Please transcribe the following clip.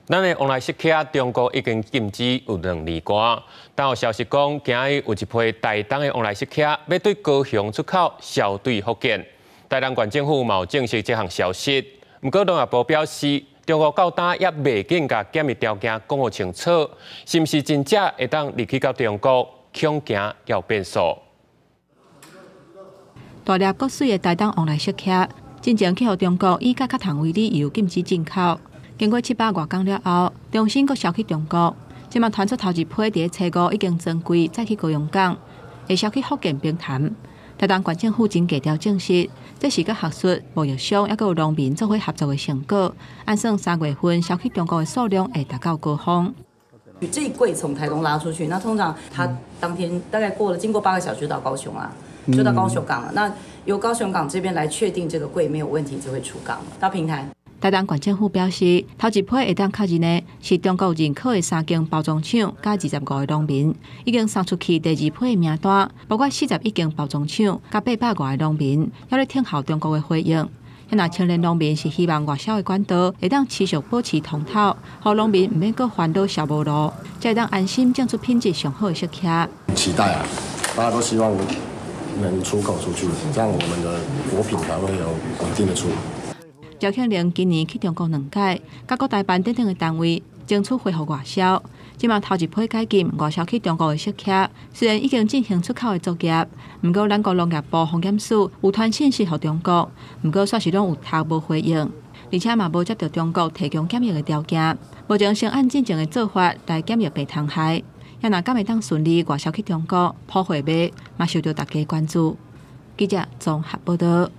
咱的旺來釋茄，中國已經禁止有2年外，但有消息講，今日有一批台東的旺來釋茄欲對高雄出口，銷對福建。台東縣政府嘛有證實這項消息。毋過農業部表示，中國到今猶未緊共檢疫條件講予清楚，是毋是真正會當入去到中國，恐驚有變數。大粒閣媠的台東旺來釋茄，進前去予中國以較較蟲為理由禁止進口。經過700外工了後，重新閣銷去中國。這馬傳出頭一批佇初五已經裝櫃載去高雄港，會銷去福建平潭。台東縣政府真低調證實，這是佮學術、貿易商猶閣有農民做伙合作的成果。按算3月份銷去中國的數量會達到高峰。這一櫃從台東拉出去，那通常他當天大概過了經過8個小時到高雄啊，就到高雄港了。那由高雄港這邊來確定這個櫃沒有問題，就會出港到平潭。台東縣政府表示，頭一批會當確認的是中國認可的三間包裝廠，佮25個農民，已經送出去第二批的名單，包括41間包裝廠，佮800外個農民，猶咧等候中國的回應。若青年農民是希望外銷的管道會當持續保持通透，予農民毋免閣煩惱銷無路，才會當安心種出品質上好的釋茄。期待啊！大家都希望能出口出去，這樣我們的果品才會有穩定的出口。趙慶玲今年去中國兩擺，佮國台辦等等的單位爭取恢復外銷。這馬頭一批解禁外銷去中國的釋茄，雖然已經進行出口的作業，毋過咱國農業部防檢署有傳訊息予中國，毋過煞是攏有讀無回應，而且嘛無接著中國提供檢疫的條件。目前先按進前的做法來檢疫白蟲害，猶若敢會當順利外銷去中國，鋪貨未，嘛受著大家關注。記者綜合報導。